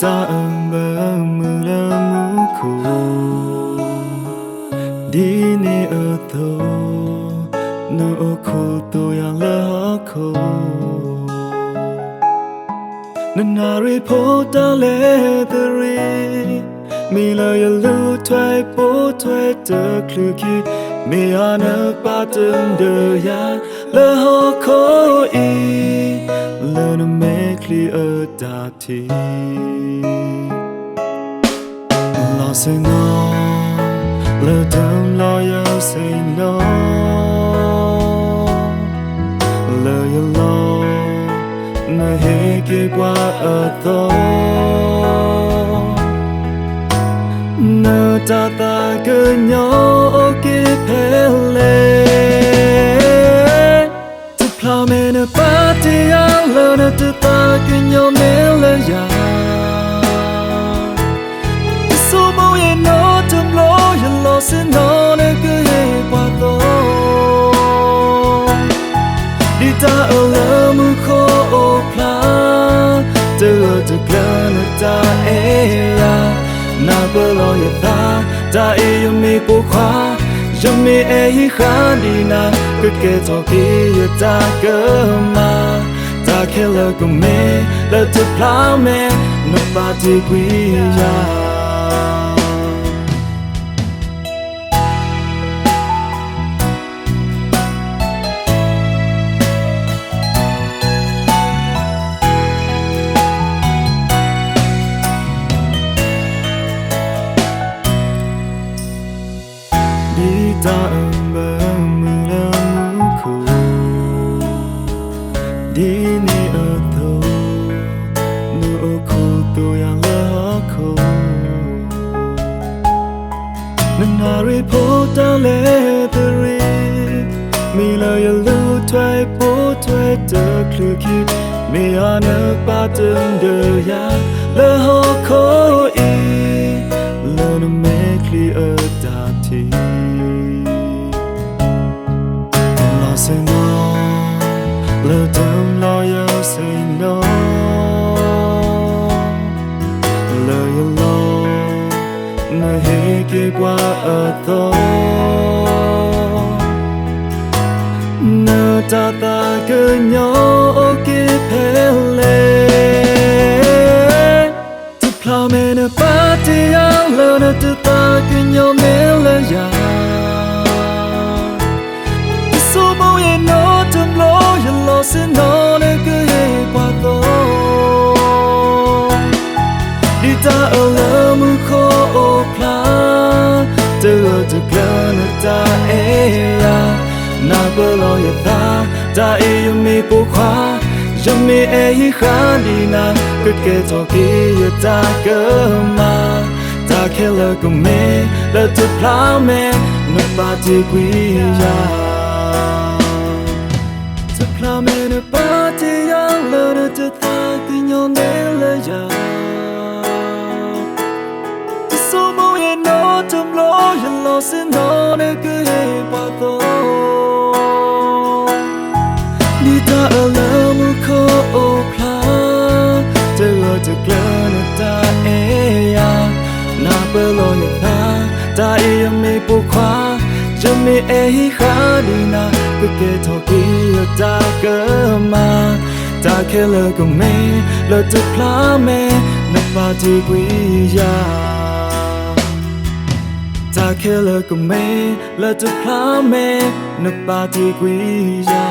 တၢ်အၢၣ်မၢမုာ်လၢမူခိၣ်, ဒ်န့ၣ်အသိး, နအိၣ်ခိးသိယၤလၢဟီၣ်ခိၣ်, နနၣ်ရံၣ်ဖိတၢ်လဲၤသရံး, မ့ၢ်လၢယလူၤထွဲပိာ်ထွဲတချုးခံ, မ့ၢ်အနပာ်တဒၢယၤလၢဟီၣ်ခိၣ်အံၤ, လၢနမဲာ်ချံအတၢ်ထံၣ် လီၤဆ့ၣ်နီၤ လၢတၢ်လီၤယၢ်ဆ့ၣ်နီၤ လၢယလီၢ် နဟ့ၣ်က့ၤပှၤအသီ နတၢ်သးကညီၤအိၣ်က့ၤဖဲလဲၣ်. တဖျါမဲာ်နပာ်တ့ၢ်ယၤလၢနတၢ်သးကညီၤမ့ၢ်လၢယၤ တဆိမိၣ်ယနီတဘျီ ယလီၤဆ့ၣ်နီၤနကဟ့ၣ်ပှၤသီ ဒ်တၢ်အၢၣ်လၢမူခိၣ်အိၣ်ဖျါ တဂၢၢ်တကျၢၤနတၢ်အဲၣ်ယၤ နၢ်ပၢၢ်လီၤယသး တၢ်အံၤယမ့ၢ်ပိာ်ခွါ ယမ့ၢ်အဲၣ်ဟံးဃာ်ဒံးနၤ ကကဲထီၣ်က့ၤယတၢ်ကမၣ် တၢ်ခဲလၢာ်ကမ့ၢ်လၢတဖျါမဲာ် နပာ်တ့ၢ်ကွံာ်ယၤ ဒ်တၢ်အၢၣ်မၢမုာ်လၢမူခိၣ် ဒ်န့ၣ်အသိး နအိၣ်ခိးသိယၤလၢဟီၣ်ခိၣ် နနၣ်ရံၣ်ဖိတၢ်လဲၤသရံး မ့ၢ်လၢယလူၤထွဲပိာ်ထွဲတချုးခံ မ့ၢ်အနပာ်တဒၢယၤလၢဟီၣ်ခိၣ်အံၤ လၢနမဲာ်ချံအတၢ်ထံၣ် လီၤဆ့ၣ်နီၤ လၢတၢ်လီၤယၢ်ဆ့ၣ်နီၤ လၢယလီၢ် နဟ့ၣ်က့ၤပှၤအသီ နတၢ်သးကညီၤအိၣ်က့ၤဖဲလဲၣ်. တဖျါမဲာ်နပာ်တ့ၢ်ယၤလၢနတၢ်သးကညီၤမ့ၢ်လၢယၤ တဆိမိၣ်ယနီတဘျီ ယလီၤဆ့ၣ်နီၤနကဟ့ၣ်ပှၤသီ ဒ်တၢ်အၢၣ်လၢမူခိၣ်အိၣ်ဖျါ တဂၢၢ်တကျၢၤနတၢ်အဲၣ်ယၤ နၢ်ပၢၢ်လီၤယသး တၢ်အံၤယမ့ၢ်ပိာ်ခွါ ယမ့ၢ်အဲၣ်ဟံးဃာ်ဒံးနၤ ကကဲထီၣ်က့ၤယတၢ်ကမၣ် တၢ်ခဲလၢာ်ကမ့ၢ်လၢတဖျါမဲာ် နပာ်တ့ၢ်ကွံာ်ယၤ တဖျါမဲာ်နပာ်တ့ၢ်ယၤလၢနတၢ်သးကညီၤမ့ၢ်လၢယၤ တဆိမိၣ်ယနီတဘျီ ယလီၤဆ့ၣ်နီၤနကဟ့ၣ်ပှၤသီ ဒ်တၢ်အၢၣ်လၢမူခိၣ်အိၣ်ဖျါ တဂၢၢ်တကျၢၤနတၢ်အဲၣ်ယၤ နၢ်ပၢၢ်လီၤယသး တၢ်အံၤယမ့ၢ်ပိာ်ခွါ ယမ့ၢ်အဲၣ်ဟံးဃာ်ဒံးနၤ ကကဲထီၣ်က့ၤယတၢ်ကမၣ် တၢ်ခဲလၢာ်ကမ့ၢ်လၢတဖျါမဲာ် နပာ်တ့ၢ်ကွံာ်ယၤ တၢ်ခဲလၢာ်ကမ့ၢ်လၢတဖျါမဲာ် နပာ်တ့ၢ်ကွံာ်ယၤ